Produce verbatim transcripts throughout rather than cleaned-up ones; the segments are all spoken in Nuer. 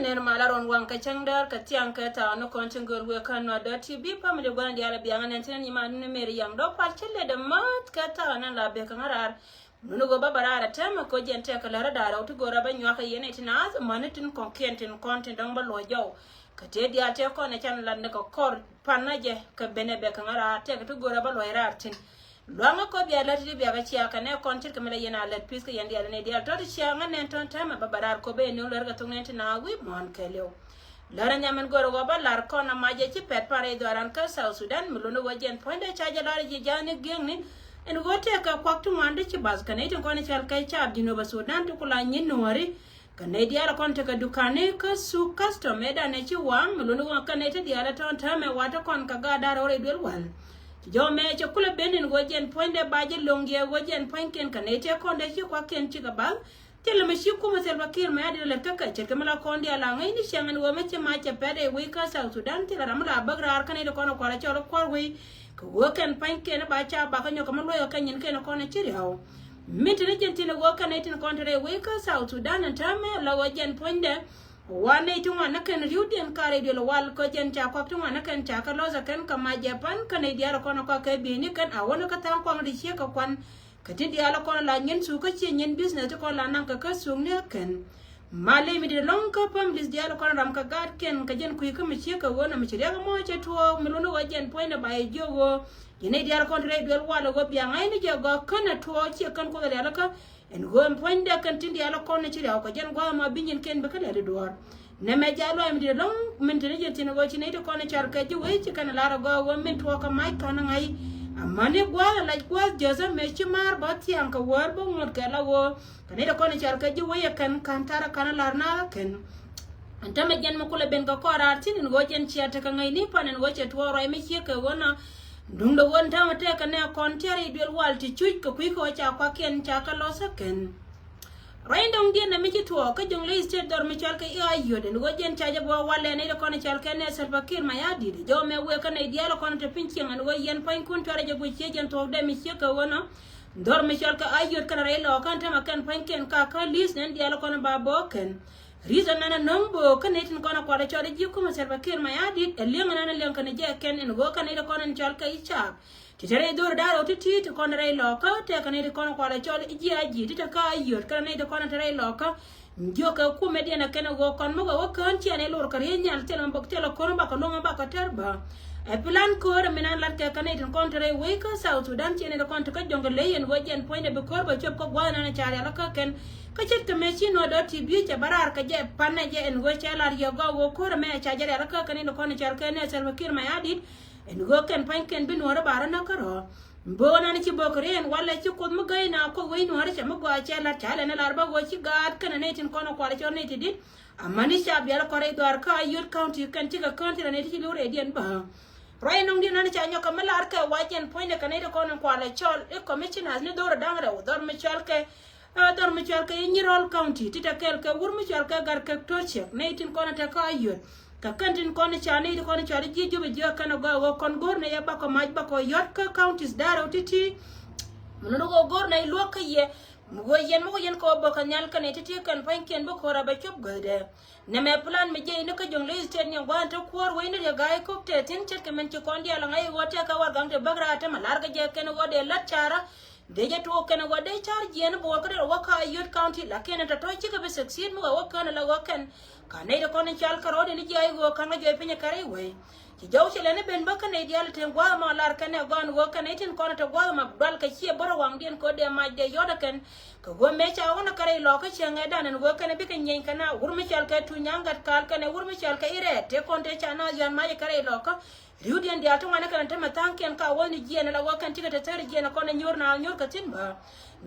Ner mal a rɔn waŋ kɛ cäŋ däär kɛ thiaŋ kɛ thaak ni kɔn tin göl wëë kä Nuer dot T V family gua̱n diaal a biaŋ anɛn tin ni ma ni meri yaŋ dɔ̱ pal cä lɛ dɛ mäth kɛ thaak ni la bek kɛ ŋa̱ raar. Mun ni ɣöö ba bä raar a tɛmɛ kɛ ɣöö jɛn tɛkɛ lär a da̱a̱r rɛw ti göörä bä nyuak kɛ yɛn ɛ tin ath mani tin kɔ̱ŋkiɛn tin kɔn tin dɔ̱ŋ bä luɔ̱c jɔw. Kɛ tëë diaal tëë kɔn ɛ can lat ni kɛ kɔr pan na jɛ kɛ ben ɛ bek kɛ ŋa̱ raar tɛkɛ ti göörä bä luɔ̱c raar thi̱n. Luaŋä kɔ bia lät ti bia bä cia kɛ nɛ kɔn ce̱tkɛ mi la yɛn a lät pi̱th kä yɛn diaal ni diaal tɔ̱ ti cia ŋä nɛn tɔ̱n täämɛ bä bä raar kɔ ben ni lär kɛ thok nɛn ti na wi̱i̱ muɔ̱ɔ̱n kɛ liw. Lär ɛ nhiam ɛn gör ɛ ɣɔw bä lar kɔn a mac ɛ ci pɛt pan rɛy dhɔaaran kä South Sudan mi luni ɣöö jɛn puɔ̱nydɛ ca jɛ lar ɛ ji̱ ja̱a̱ni gi̱eŋni. Ɛn ɣöö tɛkɛ kuak ti ŋuan di ci bath kɛ nɛy tin kɔn i̱ cɔal kɛ caap Jinub Sudan ti ku la nyin nuɔ̱ɔ̱ri. Kɛ nɛy diaal kɔn tekɛ dukani kä Suk Custom ëëdan ɛ ci waŋ mi luni ɣöö kɛ nɛy ti diaal ɛ tɔ̱n täämɛ wa ti kɔn kɛ gaat da̱r ɣöö rɛy duel wal. Ci jɔw mɛ cɛ kulɛ ben in ɣöö jɛn puɔ̱nydɛ ba ji̱ lo̱ŋ yɛ ɣöö jɛn puɔ̱nykiɛn kɛ nɛy tëë kɔn dee ci kuakiɛn cikɛ bath. Thilɛ mi ci kumɛ Salva Kiir Mayardit lɛ kä kɛ ce̱tkɛ mi la kɔn diaal a ŋäcni cäŋ ɛn ɣöö mi ci mac cɛ pɛt ɛ wec kä South Sudan thilɛ ram mi la bäk raar kä nɛy ti kɔn ɛ kual ɛ cɔl ɛ kua̱r wec. Kɛ ɣöö kɛn puɔ̱nykiɛn ba ca bak kä nyɔk kɛ mi luɔc kɛ kɛ nyin kɛn kɔn ɛ ci riaw. Min tin jɛn tin ɛ ɣöö kɛn nɛy tin kɔn te rɛy wec kä South Sudan ɛn täämɛ la ɣöö jɛn puɔ̱nydɛ. Wa nɛy ti ŋuan ni kɛn ri̱wdiɛn ka rɛy duël wal kä jɛn ca kuak ti ŋuan ni kɛn ca kɛ lɔth ɛ kɛn kɛ mac jɛ pan kä nɛy diaal kɔn ɛ kuak kɛ bi̱i̱ni kɛn a wä ni kä tha̱a̱ŋ kuaŋ ti ciek kɛ kuan. Kɛ ti diaal kɔn la nyin thuk kä ciɛ nyin business ti kɔn la naŋ kɛ kä thuk ni ɛ kɛn. Ma ley mi di̱t ɛlɔ̱ŋ kä families diaal kɔn ram kɛ gaatkiɛn kɛ jɛn kui̱ kä mi ciek kɛ ɣöö nɔ mi ci riɛk ɛmɔ cɛ tuɔɔk mi luni ɣöö jɛn puɔ̱nydɛ ba yɛ jiök ɣöö. Yɛn nɛy diaal kɔn te rɛy duel wal ɛ ɣöö bia ŋa̱cni jɛ gɔ̱a̱k känɛ tuɔɔk ciɛ kän Kuoth ɛ rialikä. Ɛn ɣöö ɛn puɔ̱nydɛ kɛn tin diaal kɔn ci riaw kɛ jɛn gua̱a̱th ma bi nyin kɛn bi kä lɛt i̱ duɔ̱ɔ̱r. Nɛmɛ jɛ luaac mi di̱t ɛlɔ̱ŋ min te ni jɛ thi̱n ɛ ɣöö ci nɛy ti kɔn ɛ car kɛ ji̱ wec ci kɛn ɛ lar ɛ gɔaa ɣöö min tuɔɔk kɛ mac kɔn ɛ ŋa̱c. Amäni gua̱a̱th ɛ lac gua̱a̱th jiäthä mëë ci maar bä thiaŋ kɛ wäär bä ŋuɔ̱t kɛ la ɣöö kɛ nɛy ti kɔn ɛ car kɛ ji̱ wec ɛ kɛn ka̱n ta̱rä ka̱n ɛ lar naath ɛ kɛn. Ɛn tämɛ jɛn mi kulɛ ben kɛ kɔn raar thi̱n ɛn ɣöö jɛn cia tekɛ ŋäcni pan ɛn ɣöö cɛ tuɔɔk ruac mi ciek kɛ ɣöö nɔ. Duundɛ ɣöö ɛn tämɛ tëëkɛ nɛ kɔn tiɛɛr i̱ duel wal ti cuc kɛ kui̱ kɛ ɣöö ca kuakiɛn ca kɛ lɔth ɛ kɛn. Ruac in dɔ̱ŋdiɛn ɛmɛ ci tuɔɔk kä Jonglei State dhɔr mi cɔal kɛ i̱ Ayod ɛn ɣöö jɛn ca jɛ bä walɛ nɛy ti kɔn cɔal kɛ nɛ Salva Kiir Mayardit jɔw mɛ wëë kä nɛy diaal kɔn te piny cieŋ ɛn ɣöö yɛn pua̱nykun cuarɛ jɛ guic ciec jɛn thuɔ̱kdɛ mi ciek kɛ ɣöö nɔ. Dhɔr mi cɔal kɛ Ayod kɛn rɛy lɔɔkä ɛn tämɛ kɛn pua̱nykiɛn ka kä li̱th nɛn diaal kɔn ba bä kɛn. Reason nana nöŋ böök kä nɛy tin kɔn kualɛ cɔl i̱ ji̱ kumɛ Salva Kiir Mayardit ɛ li̱eŋ nana li̱eŋ kɛn jɛ kɛn ɛn ɣöö kä nɛy ti kɔn in cɔal kɛ i̱ caap. Ti te rɛy dhor da̱r ɣöö ti̱ti̱ ti kɔn rɛy lɔkä tɛk kɛ nɛy ti kɔn kualɛ cɔl i̱ ji̱ a ji̱ ti te kä Ayod kä nɛy ti kɔn te rɛy lɔkä. Jiökɛ kumɛ diɛn ɛ kɛn ɛ ɣöö kɔn mi wä wä kään ciɛ nɛy lor kɛ riey nhial thilɛ mi bok thilɛ ko̱r mi bakɔ luäŋ mi bakɔ tɛr bä. Ɛ plan ko̱r ɛ mi nan lat kɛ kä nɛy tin kɔn te rɛy wec kä South Sudan ciɛ nɛy ti kɔn te kä Jonglei ɛn ɣöö jɛn puɔ̱nydɛ bi ko̱r bä cop kä gua̱a̱th nan ɛ ca rial kä kɛn. Kä ce̱tkɛ mëë ci Nuer dot T V cɛ bä raar kɛ jɛ pan nɛ jɛ ɛn ɣöö cɛ lar yɛ gɔaa ɣöö ko̱r ɛmɛ ca jɛ rial kä kɛn in kɔn cɔl kɛ nɛ Salva Kiir Mayardit. Ɛn ɣöö kɛn pua̱nykiɛn bi Nuɔ̱ɔ̱r ɛ ba rɔ näk kärɔ̱. Böök nan ci bök riɛn walɛ ci Kuoth mi gäi na Kuoth wec Nuɔ̱ɔ̱r cɛ mi gɔaa cɛ lar ca lɛn ɛ lar bä ɣöö ci gaat kɛn ɛ nɛy tin kɔn ɛ kual cɔl nɛy ti di̱t. Amäni ca bial kɔn rɛy dhɔaar kä Ayod County kɛn cikɛ kään ti rɔ nɛy ti ci lo̱r rɛydiɛn bä. Ruac in nɔŋdiɛn nan ca nyɔk kɛ mi lar kɛ wa jɛn puɔ̱nydɛ kɛ nɛy ti kɔn in kual ɛ cɔl i̱ commissioners ni dhor ɛ da̱ŋ rɛw dhɔr mi cɔal kɛ Ɛ dhɔr mi cɔal kɛ i̱ Nyirol County ti te kɛɛl kɛ wur mi cɔal kɛ Gatkäk Torchiek nɛy tin kɔn ɛ te kä Ayod. Kɛ kɛn tin kɔn ca nɛy tin kɔn ca di ji̱ Jubɛ jiök kɛn ɛ gɔaa ɣöö kɔn go̱o̱r nɛy ɛ bakɔ mac bakɔ yɔ̱t kä counties da̱rɛw ti̱ti̱. Mi luni ɣöö go̱o̱r nɛy luäk kä yɛ. Mi ɣöö yɛn mi ɣöö yɛn kɛ ɣöö bä kɛ nhial kɛ nɛy ti̱ti̱ kɛn pua̱nykiɛn bi ko̱r ɛ bɛ cop gäthdɛ. Nɛmɛ plan mi jiɛc ni kä Jonglei State ni gua̱a̱n te kuäär wec ni riɛk ga̱a̱c kok tɛɛthin ce̱tkɛ min ci kɔn diaal ɛ ŋa̱c ɣöö tɛkɛ warɛgakni te bäk raar te mi la̱rkɛ jɛ kɛn ɣöö dee la̱t ca̱rä. Dee jɛ tuɔɔk kɛn ɛ ɣöö dee ca̱r jiɛɛn bo̱o̱r kä dee rɔ wä kä Ayod County lakin ɛn tɔ̱tɔ̱ cikɛ bi succeed mi ɣöö wä kään ɛ la ɣöö kɛn. Ka nɛy ti kɔn in cal kärɔɔdiɛn i̱ jiaac ɣöö ka̱n kä jɔɔc piny ɛ kɛ rɛy wec. Ci jɔw ci lɛn i̱ ben bä kä nɛy diaal ɛ te gua̱a̱th ɛmɔ lar kɛn ɛ gɔaa ɛn ɣöö kɛn nɛy tin kɔn ɛ te gua̱a̱th ɛmɔ dual kɛ ciɛ bä rɔ waŋdiɛn kɛ ɣöö dee mac dee yɔ̱t ɛ kɛn. Kɛ ɣöö mëë ca wä ni kɛ rɛy lɔɔkä cieŋ ɛ dan ɛn ɣöö kɛn ɛ bikɛ nyieny kɛ na wur mi cɔal kɛ Tuny Nyaŋ Gat Kal kɛn ɛ wur mi cɔal kɛ I̱ Rɛɛt tëë kɔn tëë ca naath yɔ̱a̱n mac ɛ kɛ rɛy lɔɔkä. Ri̱wdiɛn diaal ti ŋuan ɛ kɛn te mɛ tha̱a̱ŋkiɛn ka wäth ni jiɛɛn ɛ la ɣöö kɛn cikɛ te thäri jiɛɛn ɛ kɔn ɛ nyuur na nyuur kɛ thi̱n bä.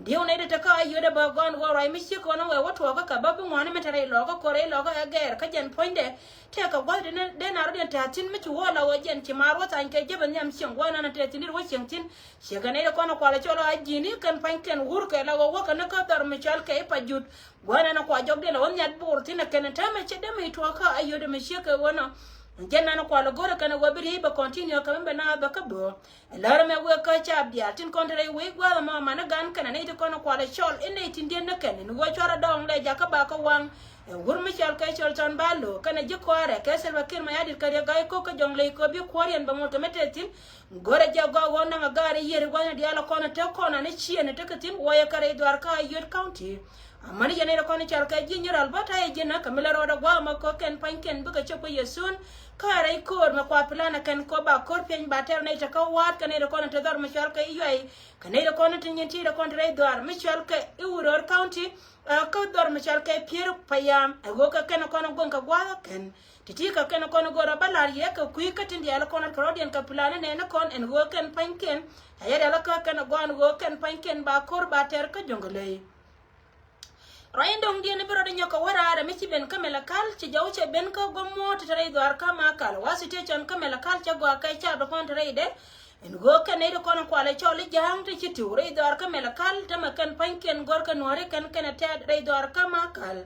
Diw nɛy ti te kä Ayod ɛ bä gɔ̱a̱n ɣöö ruac mi ciek kɔn ɛ wee wä tuɔɔkä kɛ bä bi ŋuan ɛmɛ te rɛy lɔɔkä ko̱r rɛy lɔɔkä ɛ gɛɛr kä jɛn puɔ̱nydɛ. Tëëkɛ gua̱th dee na rɔ̱diɛn tɛ̈th thi̱n mi ci wä la ɣöö jɛn ci maar wä thany kɛ jepɛ nhiam cieŋ gua̱a̱th nan tëë thi̱n i̱ wä cieŋ thi̱n. Ciekɛ nɛy ti kɔn ɛ kualɛ cɔl a ji̱n i̱ kɛn pua̱nykiɛn wur kɛ la ɣöö wäkɛ ni kä dhɔr mi cɔal kɛ i̱ Pajut. Gua̱a̱th nan ɛ kua jɔkdiɛn la wä nhiat bo̱o̱r thi̱n ɛ kɛn ɛ täämɛ cɛ dee mi tuɔɔkä Ayod ɛmɛ ciek kɛ ɣöö nɔ. Jɛn nan kual go̱rɛ kɛn wä bi riey bɛ continue kɛ mi bɛ na bɛ kä böö. Lär mɛ wek kä cap diaal tin kɔn te rɛy wec gua̱a̱th ɛmɔ man i̱ gan kɛn anɛy ti kɔn kual cɔl inɛy tin diɛn ni kɛn in wä cuarɛ dɔɔŋ lɛ jakä ba kä waŋ. Ɛ wur mi cɔl kɛ cɔl tɔn ba lo̱o̱ kɛn ɛ ji̱ kɔaarɛ kɛ Salva Kiir Mayardit kɛ Riek Gai Kok kä Jonglei Kop bi kuɔ̱r yɛn bɛ ŋot kɛ mi tɛth thi̱n. Go̱rɛ jɛ gɔaa wä naŋ a gaari yiëër i̱ gua̱thni diaal ɛ kɔn ɛ te kɔn an i̱ ciëën ɛ tekɛ thi̱n wä yɛ kɛ rɛy dhuaar kä Ayod County. Amäni yɛn nɛy ti kɔn i̱ cɔal kɛ ji̱ Nyirɔl bä ta̱yɛ ji̱n ɛ kɛ mi lɛ rɔɔdɛ gua̱a̱th ɛmɔ kɛ kɛn pa̱nykiɛn bikɛ cop kä yɛ soon. Kä rɛy ko̱o̱r mɛ kua plan ɛ kɛn kop ba ko̱r piɛny ba tɛr nɛy te kä wa̱a̱t kɛ nɛy ti kɔn i̱ te dhɔr mi cɔal kɛ i̱ Yuay. Kɛ nɛy ti kɔn i̱ ti nyin ti ti kɔn te rɛy dhuaar mi cɔal kɛ i̱ Uror County. Ɛ kä dhɔr mi cɔal kɛ Pier Payam ɛ ɣöö kɛ kɛn kɔn i̱ guäŋ kɛ gua̱a̱th ɛ kɛn. Ti̱ti̱ kɛ kɛn kɔn i̱ go̱o̱r ɛ bä la̱r yɛ kɛ kui̱ kä tin diaal kɔn i̱ kɛ rɔ̱diɛn kɛ plan i̱ nɛn i̱ kɔn ɛn ɣöö kɛn pa̱nykiɛn. Ca yɛ rial kä kɛn i̱ gɔaa ɛn ɣöö kɛn pa̱nykiɛn ba ko̱r ba tɛr kä Jonglei. Ruac in do̱ŋdiɛn i̱ bi rɔɔdɛ nyɔk kɛ wä raar ɛ mi ci ben kä Malakal ci jɔw cɛ ben kä guɔ̱m muɔ̱ɔ̱t ti te rɛy dhuaar kä Makal wa station kä Malakal cɛ gɔaa kɛ cap ti kɔn te rɛydɛ. Ɛn ɣöö kɛn nɛy ti kɔn kualɛ cɔl i̱ ja̱a̱ŋ ti ci tiw rɛy dhuaar kä Malakal tämɛ kɛn pa̱nykiɛn gɔ̱r kɛ Nuääri kɛn kɛn ɛ tɛɛt rɛy dhuaar kä Makal.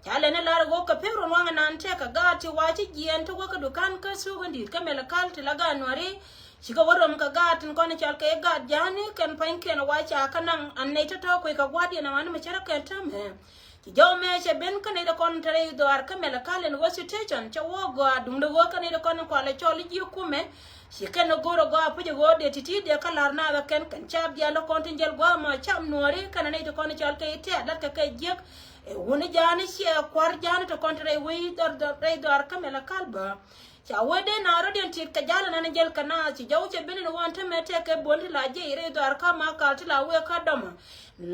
Ca lɛn i̱ lar ɣöö kɛ pek ruɔ̱n waŋ inan tɛk kɛ gaat ti wa ci jiɛɛn ti wä kä dukan kä thuuk in di̱i̱t kä Malakal ti la gaat Nuääri. Cikɛ wä röm kɛ gaat tin kɔn i̱ cɔal kɛ i̱ gaat ja̱a̱ni kɛn pa̱nykiɛn wa ca kä naŋ an nɛy tɔ̱tɔ̱ kui̱ kɛ gua̱a̱thdiɛn aman mi cärä kɛn täämɛ. Ci jɔw mɛ cɛ ben kä nɛy ti kɔn te rɛy dhuaar kä Malakal ɛn ɣöö situation cɛ wä gɔaa duundɛ ɣöö kä nɛy ti kɔn kualɛ cɔl i̱ ji̱ kumɛ. Ci kɛn ɛ go̱o̱r ɛ gɔaa puc ɛ ɣöö dee ti̱ti̱ dee kä la̱r naath ɛ kɛn kɛn cap diaal ɛ kɔn tin jäl gua̱a̱th mɔ cap Nuääri kɛn ɛ nɛy ti kɔn cɔal kɛ i̱ tɛ̈t la̱t kɛ kɛ jiäk. Ɛ wuni ja̱a̱ni ciɛ kua̱r ja̱a̱ni ti kɔn te rɛy wec dhɔr dhɔr rɛy dhuaar kä Malakal bä. Ca wee dee na rɔ̱diɛn tit kɛ ja̱l ɛnan jäl kɛ naath ci jɔw cɛ ben ɛn ɣöö ɛn tämɛ tɛkɛ buɔ̱n ti la jiɛc rɛy dhuaar kä Makal ti la wee kä dɔmɔ.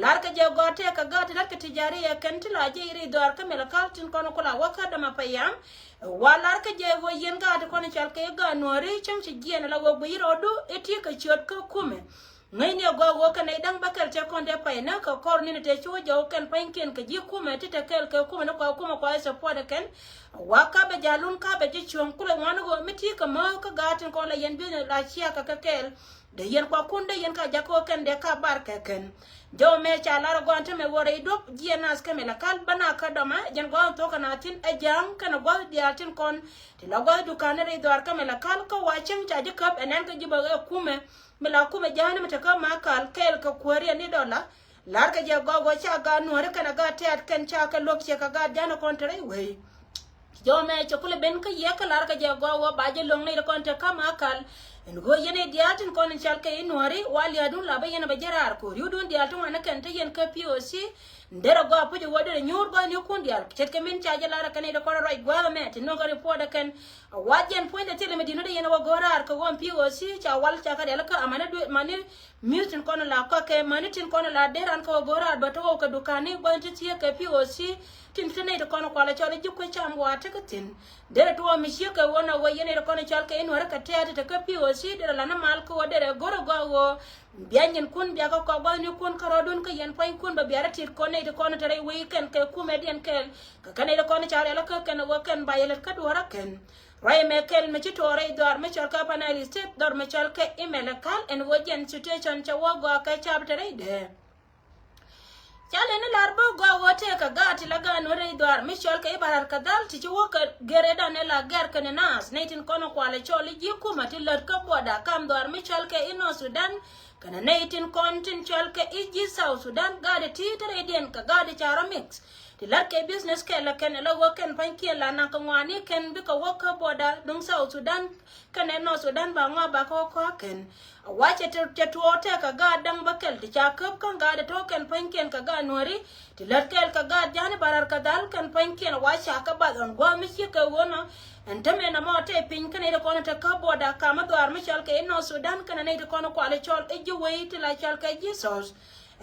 Larkɛ jɛ gɔaa tɛkɛ gaat ti la̱tkɛ ti ja̱ri ɛ kɛn ti la jiɛc rɛy dhuaar kä Malakal tin kɔn ku la wä kä dɔmɔ Payam. Wa larkɛ jɛ ɣöö yɛn gaat ti kɔn cɔal kɛ i̱ gaat Nuääri cäŋ ci jiɛɛn ala ɣöö guic rɔɔdu i̱ ti kɛ ciöt kä kumɛ. Ŋäcni ɛ gɔaa ɣöö kɛn nɛy da̱ŋ bäkɛl tëë kɔn dee pay näk kɛ kɔr ni̱n tëë ci wä jɔw kɛn pa̱nykiɛn kɛ ji̱ kumɛ ti te kɛɛl kɛ kumɛ ni kua kumɛ kua i̱ support ɛ kɛn. Wa ka bɛ ja̱lun ka bɛ ji̱ cuɔ̱ŋ kulɛ ŋuan ɣöö mi ti kɛ määth kä gaat tin kɔn la yɛn business la ciakä kɛ kɛɛl. Dee yɛn kuakun dee yɛn ka jakä ɣöö kɛn dee ka bar kɛ kɛn. Jɔw mɛ ca lar ɛ gɔaa ɛn tämɛ ɣöö rɛy duɔ̱p jiɛɛn naath kä Malakal bä na kä dɔmɛ jɛn gua̱a̱th in thuɔ̱kä naath thi̱n ɛ ja̱a̱ŋ kɛnɛ gua̱a̱th diaal tin kɔn. Ti la gua̱a̱th duka̱a̱ni rɛy dhuaar kä Malakal kä wa cäŋ ca ji̱ käp ɛ nɛn kä ji̱ bä ɛ kumɛ. Mi la kumɛ ja̱a̱ni mi te kä Makal kɛɛl kɛ kuääriɛn ni dɔla. La̱rkɛ jɛ gɔaa ɣöö ca gaat Nuääri kɛnɛ gaat tɛ̈t kɛn ca kɛ luäk ciɛ kɛ gaat ja̱a̱ni kɔn te rɛy wec. Jɔw mɛ cɛ kulɛ ben kä yɛ kä la̱rkɛ jɛ gɔaa ɣöö ba jɛ lo̱ŋ nɛy ti kɔn te kä Makal. Ɛn ɣöö yɛn nɛy diaal tin kɔn in cɔal kɛ i̱ Nuääri wa lia̱a̱dun la bä yɛn ɛ bä jɛ raar ko̱r yudun diaal ti ŋuan ni kɛn te yɛn kä P O C. Derɛ gɔaa puc ɛ ɣöö derɛ nyuur gɔaa ni kun diaal ce̱tkɛ min ca jɛ la̱rkɛ nɛy ti kɔn ruac gua̱a̱th ɛmɛ ti nöŋkɛ report ɛ kɛn. A wa jɛn puɔ̱nydɛ thilɛ mi di̱t ni dee yɛn ɛ wä go̱o̱r raar kɛ ɣöö ɛn P O C ca wal ca kä rial kä amäni duëë mäni. Mi̱th tin kɔn la kɔakɛ mäni tin kɔn la der an kä wä go̱o̱r raar bä te wä kɛ duka̱ni gua̱n ti thiee kɛ P O C. Tin te nɛy ti kɔn kualɛ cɔl i̱ ji̱ kuec cam wa tekɛ thi̱n. Derɛ tuɔɔk mi ciek kɛ ɣöö nɔ ɣöö yɛn nɛy ti kɔn cɔl kɛ i̱ Nuäärä kɛ tɛ̈t tekɛ P O C derɛ la ni mal kä ɣöö derɛ go̱r ɛ gɔaa ɣöö bia nyinkun bia kɛ kɔak gua̱thnikun kä rɔ̱dun kä yɛn pua̱nykun bä bia rɔ tit kɔn nɛy ti kɔn te rɛy wec kɛn kɛ kumɛdiɛn kɛl. Kɛ kɛn nɛy ti kɔn ca rial kä kɛn ɣöö kɛn ba yɛ lät kä duɔ̱ɔ̱rä kɛn. Ruac ɛmɛ kɛl mi ci tuɔɔk rɛy dhɔaar mi cɔl kɛ Upper Nile State dhɔr mi cɔl kɛ i̱ Malakal ɛn ɣöö jɛn situation cɛ wä gɔaa kɛ ca̱p te rɛydɛ. Ca lɛni lar bä gɔaa ɣöö tëëkɛ gaat ti la gaat Nuäär rɛy dhɔaar mi cɔl kɛ i̱ Bahr el Ghazal ti ci wä kɛ gɛr ëëdan ɛ la gɛr kɛnɛ naath nɛy tin kɔn kualɛ cɔl i̱ ji̱ kumɛ ti lät kä border kam dhɔaar mi cɔl kɛ i̱ North Sudan. Kɛnɛ nɛy tin kɔn tin cɔl kɛ i̱ ji̱ South Sudan gaat ti te rɛydiɛn kɛ gaat ca rɔ mix. Ti la̱t kɛ business kɛl ɛ kɛn ɛ la wä kɛn pa̱nykiɛn la naŋ kɛ ŋɔaani kɛn bikɛ wä kä border duŋ South Sudan kɛnɛ North Sudan ba ŋɔak ba kɛ wä kɔak kɛn. A wacɛ ti cɛ tuɔɔk tɛk kɛ gaat da̱ŋ bä kɛl ti ca käp kä gaat ɛ tɔ̱ kɛn pa̱nykiɛn kɛ gaat Nuääri. Ti lät kɛl kɛ gaat ja̱a̱ni Bahr el Ghazal kɛn pa̱nykiɛn a wac ca kɛ bath ɣän gua̱a̱th mi ciek kɛ ɣöö nɔ. Ɛn te mɛn ɛmɔ te piny kä nɛy ti kɔn te kä border kam mi dhɔaar mi cɔl kɛ i̱ North Sudan kɛnɛ nɛy ti kɔn kualɛ cɔl i̱ ji̱ wec ti la cɔl kɛ Jesus.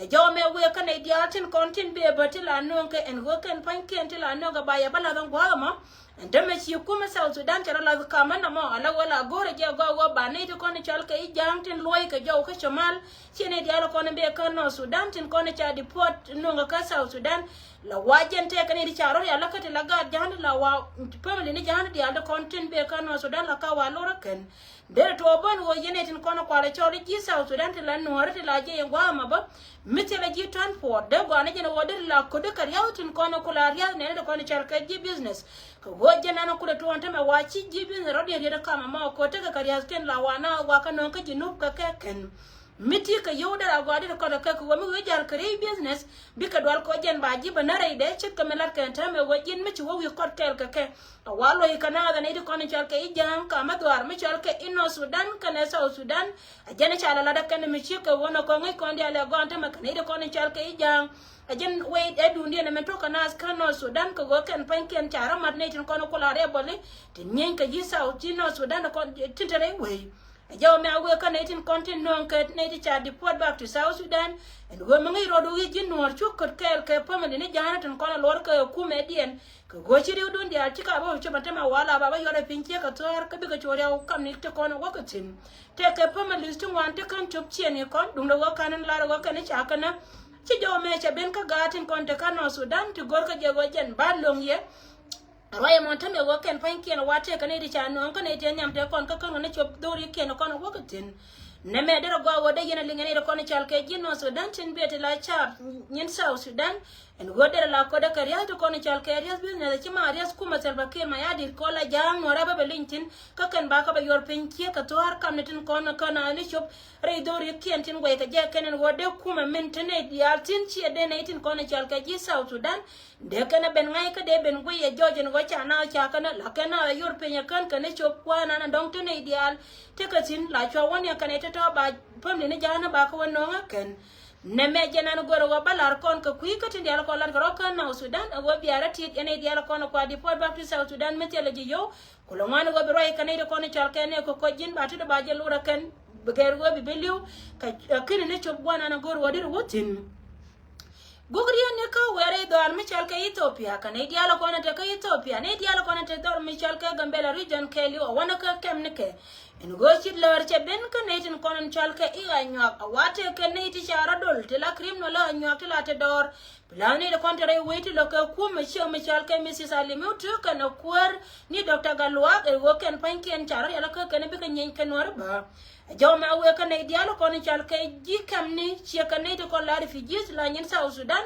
Ɛ jɔw mɛ wëë kä nɛy diaal tin kɔn tin bëë bä ti la nööŋ kɛ ɛn ɣöö kɛn pa̱nykiɛn ti la nööŋ kɛ ba yɛ bä la̱th ɛn gua̱a̱th ɛmɔ. Ɛn te mɛ ci kumɛ South Sudan cɛ rɔ la̱th ka̱m ɛn ɛmɔ ala ɣöö la go̱o̱rɛ jɛ gɔaa ɣöö ba nɛy ti kɔn cɔal kɛ i̱ ja̱a̱ŋ tin luɔ̱c kɛ jɔw kä cɔmal. Ciɛ nɛy diaal kɔn bëë kä North Sudan tin kɔn ca deport nööŋ kɛ kä South Sudan. La wa jɛn tëëkɛ nɛy ti ca rɔ rial la kä ti la gaat ja̱a̱ŋ ti la wa family ni ja̱a̱ŋ ti diaal ti kɔn tin bëë kä North Sudan la ka wa lorä kɛn. Derɛ tuɔɔk bän ɣöö yɛn ɛ tin kɔn kualɛ cɔl i̱ ji̱ South Sudan ti la Nuääri ti la jiɛc in gua̱a̱th ɛmɔ bä. Mi thilɛ ji̱ transport dee gɔaa ni jɛn ɣöö derɛ la ko̱di kɛ ria̱th tin kɔn ku la ria̱th nɛɛni ti kɔn cɔl kɛ ji̱ business. Kɛ ɣöö Kɔ jɛn ɛn kulɛ tuɔɔn tämɛ wa ci ji̱ business rɔ diɛt yet ɛ kamɛ mɔ kɔ tekɛ kɛ ria̱thkiɛn la wa na wa kä nööŋ kä ji̱ nup kɛ kɛ kɛn. Mi ti kɛ yio̱w derɛ a gɔaa dit kɔn ɛ kɛ kɛ wä mi wee ja̱l kɛ rɛy business. Bikɛ dual kɔ jɛn ba ji̱ bä nä rɛy dee ce̱tkɛ mi lat kɛ ɛn täämɛ wä ji̱n mi ci wä wi̱i̱ kɔt kɛɛl kɛ kɛ. A wa luɔ̱c kɛ naath ɛ nɛy ti kɔn in cɔal kɛ i̱ Ja̱a̱ŋ kamä dhuaar mi cɔal kɛ i̱ North Sudan kɛnɛ South Sudan. A jɛn ca la lat ɛ kɛn mi ciek kɛ wä nɔ kɔ ŋäc kɔn diaal ɛ gɔaa ɛn täämɛ kɛ nɛy ti kɔn in cɔal kɛ i̱ Ja̱a̱ŋ. A jɛn wec ɛ duundiɛn ɛmɛn tuɔk kɛ naath kä North Sudan kɛ ɣöö kɛn pa̱nykiɛn ca rɔ mat nɛy tin kɔn kula rɛbɔli tin nyieeny kɛ ji̱ South ji̱ North Sudan kɔn tin te rɛy wec. A jɛ wä mɛ a wee kä nɛy tin kɔn tin nööŋ kɛ nɛy ti ca deport back to South Sudan. Ɛn ɣöö mi ŋäc rɔɔdu wi̱i̱ ji̱ nuɔ̱ɔ̱r cuk kät kɛɛl kɛ family ni ja̱a̱nä tin kɔn a luɔr kɛ kumɛdiɛn. Kɛ ɣöö ci riwdun diaal ci ka bä cop a tɛm a wal a ba bä yɔt ɛ piny ciek a thua̱a̱r kä bikɛ cu riaw kam ni te kɔn a wäk kä thi̱n. Tëëkɛ families ti ŋuan ti kän cop ciëëni kɔn duundɛ ɣöö ka̱n in lar ɣöö kɛn i̱ ca känä. Ci jɔw mëë cɛ ben kä gaat tin kɔn te kä North Sudan ti go̱r kä jɛ ɣöö jɛn ba lo̱ŋ yɛ. Ruac ɛmɔ tämɛ ɣöö kɛn pa̱nykiɛn wa tëëkɛ nɛy ti ca nööŋ kä nɛy ti nhiam te kɔn kä kän ɣöö ni cop dho̱r i̱ kiɛn kɔn a wäk kä thi̱n. Nɛmɛ derɛ gɔaa ɣöö dee yɛn a liŋ ɛ nɛy ti kɔn i̱ cɔal kɛ ji̱ North Sudan tin biɛ ti la caap nyin South Sudan. Ɛn ɣöö derɛ la ködɛ kɛ ria̱th ti kɔn i̱ cɔal kɛ ria̱th business ci ma ria̱th kumɛ Salva Kiir Mayardit kɔ la ja̱a̱ŋ nuɔ̱ɔ̱rä bä bɛ liny thi̱n. Kä kɛn ba kä bɛ yuɔr piny ciek kɛ thua̱a̱r kamni tin kɔn kän a ni cop rɛy dho̱rikiɛn tin guɛy kɛ jɛ kɛn ɛn ɣöö dee kumɛ min te nɛy diaal thi̱n ciɛ dee nɛy tin kɔn i̱ cɔal kɛ ji̱ South Sudan. Dee kɛn ɛ ben ŋa̱c kä dee ben guiy ɛ jɔc ɛn ɣöö ca naath ca kɛn ɛ la kɛn naath ɛ yuɔr piny ɛ kän kɛn ɛ cop kua̱a̱n an ɛ dɔ̱ŋ te nɛy diaal. Tekɛ thi̱n la cua wä ni ɛ kɛn ɛ te tɔ̱ ba pämni ni ja̱a̱n ɛ ba kä wä nööŋ ɛ kɛn. Nɛmɛ jɛn an go̱r ɣöö bä lar kɔn kɛ kui̱ kä tin diaal kɔn lar kɛ rɔ kä North Sudan ɛ ɣöö bia rɔ tiet yɛn i̱ diaal kɔn kua deport back to South Sudan mi thilɛ ji̱ yio̱w. Kulɛ ŋuan ɣöö bi ruac kɛn i̱ ti kɔn i̱ cɔal kɛn i̱ kɛ kɔc ji̱n ba ti di ba jɛ lor ɛ kɛn. Bi gɛr ɣöö bi bi li̱w kɛ ki̱ni ni cop gua̱n an go̱r ɣöö di ri wä thi̱n. Guk riet ni kä wɛɛr i̱ dhɔaar mi cɔal kɛ Ethiopia kɛ nɛy diaal kɔn ɛ te kä Ethiopia nɛy diaal kɔn ɛ te dhɔr mi cɔal kɛ Gambela region kɛɛliw a wanɛ kä kɛm ni kɛ. Ɛn ɣöö cit läär cɛ ben kä nɛy tin kɔn in cɔal kɛ i̱ Anyuak a wa tëëkɛ nɛy ti ca rɔ dol ti la criminal Anyuak ti la ti dɔɔr. Bi la nɛy ti kɔn te rɛy wec ti lɔ kɛ kumɛ ciek mi cɔal kɛ Mrs Alimiu Tök kɛnɛ kuäär ni Doctor Galuak ɛ ɣöö kɛn pa̱nykiɛn ca rɔ rial kä kɛn bikɛ nyieny kɛ Nuäär bä. Ɛ jɔw mɛ a wee kä nɛy diaal kɔn in cɔal kɛ ji̱ kɛm ni ciek kɛ nɛy ti kɔn la refugees la nyin South Sudan.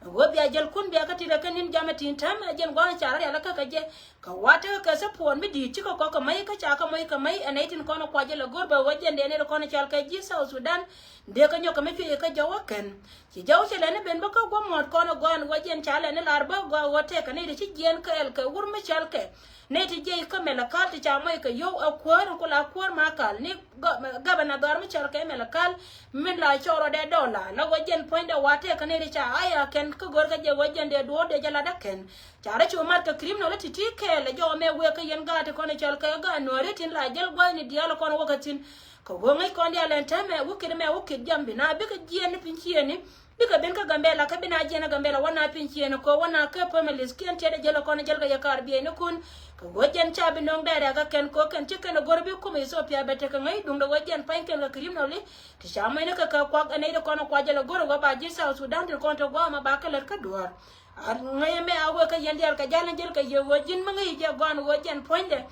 Ɛ ɣöö bia jälkun bia kä ti rɛ kɛ ni̱n jamɛ tin täämɛ ɛ jɛn gua̱a̱th ca rɔ rial kä kɛ jɛ. Kɛ wa tekɛ kɛ support mi di̱i̱t cikɛ kɔk kɛ mäc kä ca kɛ mäc kɛ mäc ɛ nɛy tin kɔn kuacɛ lɛ go̱r bɛ wä jɛn dee nɛy ti kɔn cɔal kɛ ji̱ South Sudan. Dee kä nyɔk kɛ mi cuɛ yɛ kä jɔw ɛ kɛn ci jɔw cɛ lɛn ni ben bä kä guɔ muɔ̱t kɔn ɛ gɔaa ɛn wä jɛn ca lɛn ni lar bä gɔaa wä tɛk kɛ nɛy ti ci jiɛɛn kɛɛl kɛ wur mi cɔal kɛ nɛy ti jiɛc kä Malakal ti ca mäc kɛ yio̱w ɛ kuäär ɛn ku la kuäär Makal ni gɔ-, gabana dhɔr mi cɔal kɛ Malakal. Min la cɔɔr rɔ dee dɔla la wä jɛn puɔ̱nydɛ wa tɛk kɛ nɛy ti ca aya kɛn kä go̱r kä jɛ wä jɛn dee duɔ̱ɔ̱r dee jɛ lat ɛ kɛn. Ca rɔ cu mat kɛ criminal ti ti kɛɛl ɛ jɔw mɛ wëë kä yɛn gaat ti kɔn ɛ cɔl kɛ gaat Nuääri tin la jäl gua̱thni diaal kɔn wä kä thi̱n. Kɛ ɣöö ŋäc kɔn diaal ɛn täämɛ wä kit mɛ wä kit jam bi na bikɛ jiɛɛn ni piny ciëëni. Bikɛ ben kä Gambɛla kä bi na jiɛɛn ɛ Gambɛla wä na piny ciëëni kɛ wä na kä families kiɛn tiɛt ɛ jäl ɛ kɔn ɛ jäl kɛ yɛ kaar bieynikun. Kɛ ɣöö jɛn ca bi nöŋ dɛɛrɛ kä kɛn kɛ ɣöö kɛn ci kɛn ɛ go̱r bi kum Ethiopia bɛ tekɛ ŋäc duundɛ ɣöö jɛn pa̱ny kɛn kɛ criminal ti ca mɛni kɛ kɛ kuak ɛ nɛy ti kɔn ɛ kuac jɛ lɛ go̱r ɛ ɣöö ba ji̱ South Sudan ti kɔn te gua̱a̱th ma ba kɛ lät kä duɔ̱ɔ̱r. A ŋäcɛ mɛ a wek kä yɛn diaal kɛ jal ni jel kɛ yɛ ɣöö ji̱n mi ŋäc jɛ gɔaan ɣöö jɛn puɔ̱nydɛ.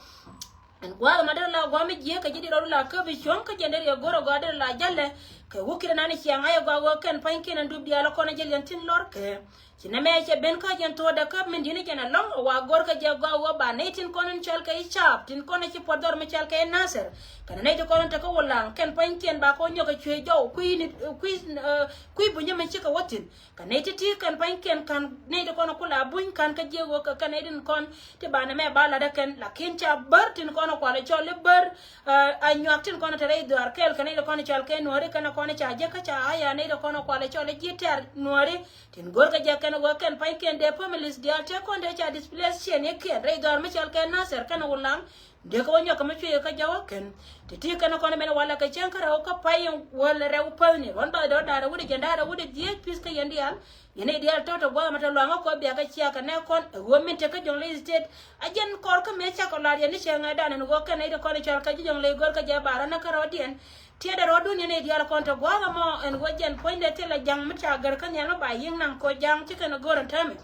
Ɛn gua̱a̱th ma derɛ la gua̱a̱th mi jiääk kɛ ji̱ di rɔɔdu la käp i̱ cuɔ̱ŋ kä jɛn derɛ yɛ go̱r ɛ gɔaa derɛ la jalɛ. Kɛ wä kiɛ nani ciaŋ a yɛ gɔaa ɣöö kɛn pa̱nykiɛn ɛn dup diaal ɛ kɔn ɛ jɛl yɛn thi̱n lɔr kɛ. Ci nɛmɛ cɛ ben kä jɛn thuɔ̱ɔ̱dɛ käp min di̱t ni jɛn ɛlɔ̱ŋ ɛ wa go̱r kɛ jɛ gɔaa ɣöö ba nɛy tin kɔn in cɔal kɛ i̱ caap tin kɔn ɛ ci puɔth dhɔr mi cɔal kɛ i̱ Nasir. Kɛnɛ nɛy tin kɔn in te kä Wulaŋ kɛn pa̱nykiɛn ba kɔn nyɔk kɛ cuëë jɔw kui̱ ni kui̱ kui̱ bunyä min cikɛ wä thi̱n. Kɛ nɛy ti̱ti̱ kɛn pa̱nykiɛn ka̱n nɛy ti kɔn ku la buny ka̱n kä jiëk ɣöö kɛ kɛn nɛy tin kɔn ti banɛ mɛ ba latdä kɛn lakin ca bär tin kɔn kualɛ cɔl i̱ bär. Ɛ, anyuak tin kɔn te rɛy dhuaar kɛɛl kɛ nɛy ti kɔn cɔl kɛ Nuääri kɛn kɔn ca jiäk kä ca aya nɛy ti kɔn kualɛ cɔl i̱ ji̱ tɛ̈r Nuääri. Tin go̱rkɛ jɛ kɛn ɣöö kɛn pa̱nykiɛn dee families diaal tëë kɔn dee ca displace ciɛn i̱ kiɛn rɛy dhuaar mi cɔl kɛ Nasir kɛn Wulaŋ. Dee kɛ wä nyɔk kɛ mi cuɛ yɛ kä jɔwä kɛn. Ti ti kɛn kɔn mɛn walɛ kɛ cäŋ kä rɛw kä pay in wäl rɛw päthni ruɔ̱n bathdɛ rɛw wut jiɛn da̱ŋ rɛw wut dhieec pi̱th kä yɛn diaal. Yɛn i̱ diaal tɔ̱ tɛ gua̱a̱th ma tɛ luaŋä kɔ biakä ciakä nɛ kɔn ɛ ɣöö min te kä Jonglei State. A jɛn kɔr kä mëë cakɔ lar yɛn ni cɛ ŋäcdan ɛn ɣöö kɛn i̱ ti kɔn i̱ cɔl kä ji̱ Jonglei gör kä jɛ ba rɔ nä kä rɔ̱diɛn. Tiɛɛdɛ rɔ̱dun yɛn i̱ diaal kɔn tɛ gua̱a̱th ɛmɔ ɛn ɣöö jɛn puɔ̱nydɛ thilɛ ja̱ŋ mi ca gär kä nhial mi ba yi̱ŋ naŋ kɔ ja̱a̱ŋ ci kɛn ɛ gör ɛn täämɛ.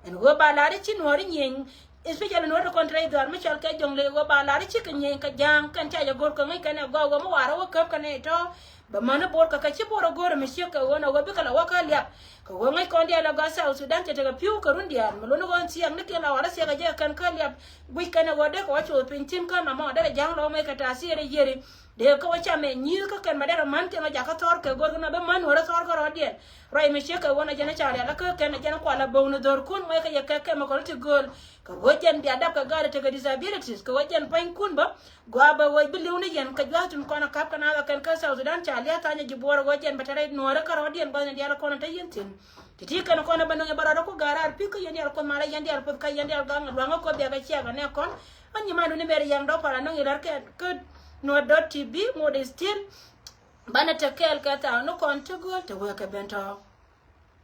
Ɛn ɣöö ba lar i̱ ci Nuääri nyieny. Especially Nuääri ti kɔn te rɛy dhuaar mi cɔal kɛ Jonglei ɣöö ba lar i̱ cikɛ nyieny kɛ ja̱a̱ŋ kɛn ca jɛ go̱r kɛ ŋäc kɛn ɛ gɔaa ɣöö mi warɛ wä käp kɛn ɛ tɔ̱. Bɛ mäni Bor kɛ kɛ ci Bor ɛ go̱r ɛ mi ciek kɛ ɣöö nɛ ɣöö bikɛ la wä kä liap. Kɛ ɣöö ŋäc kɔn diaal ɛ gɔaa South Sudan cɛ tekɛ pi̱w kɛ run diaal mi luni ɣöö thiɛɛk ni kiɛn la wä rɔ thiɛɛk ɛ jɛ kɛn kä liap guic kɛn ɛ ɣöö dee kɛ wä coth piny thi̱n kä na mɔ derɛ ja̱ŋ lɔ mec kɛ ta̱a̱ thiɛɛr ɛ yieri. Dee kä wä camɛ nyi̱i̱th kä kɛn bɛ derɛ män thiɛŋ ɛ jakä thɔr kɛ go̱r kä na bä män wä rɔ thɔr kä rɔɔdiɛn. Ruac mi ciek kɛ ɣöö na jɛn ɛ ca rial kä kɛn ɛ jɛn ɛ kual ɛ bo̱o̱k ni dho̱r kun mec kɛ yɛ kɛ kɛmikɔl ti gööl. Kɛ ɣöö jɛn bia dap kɛ gaat ɛ tekɛ disabilities kɛ ɣöö jɛn pua̱nykun bä. Gua bä ɣöö bi li̱w ni yɛn kɛ jua̱th tin kɔn ɛ kap kɛ na kɛ kɛn kä South Sudan ca lia̱th tha̱a̱nyɛ ji̱ buɔɔr ɣöö jɛn bɛ te rɛy nuɔɔri kä rɔɔdiɛn gua̱thni diaal kɔn ɛ te yɛn thi̱n. Ti ti kɛn kɔn ɛ bä nöŋ ɛ bä rɔɔdɛ ku ga̱a̱r raar pi̱k kä yɛn diaal kuoth malɛ yɛn diaal puɔth kä yɛn diaal gaŋ luaŋä kuoth biakɛ ciakɛ nɛ kɔn. Ɣän nyi mandu ni mɛr yɛŋ dɔ̱ pal anɔŋ i̱ rɛr kɛ kä nuɔɔr dot T V ŋot is still. Banɛ te kɛɛl kɛ thaak ni kɔn ti gööl te wee kɛ ben tɔ̱.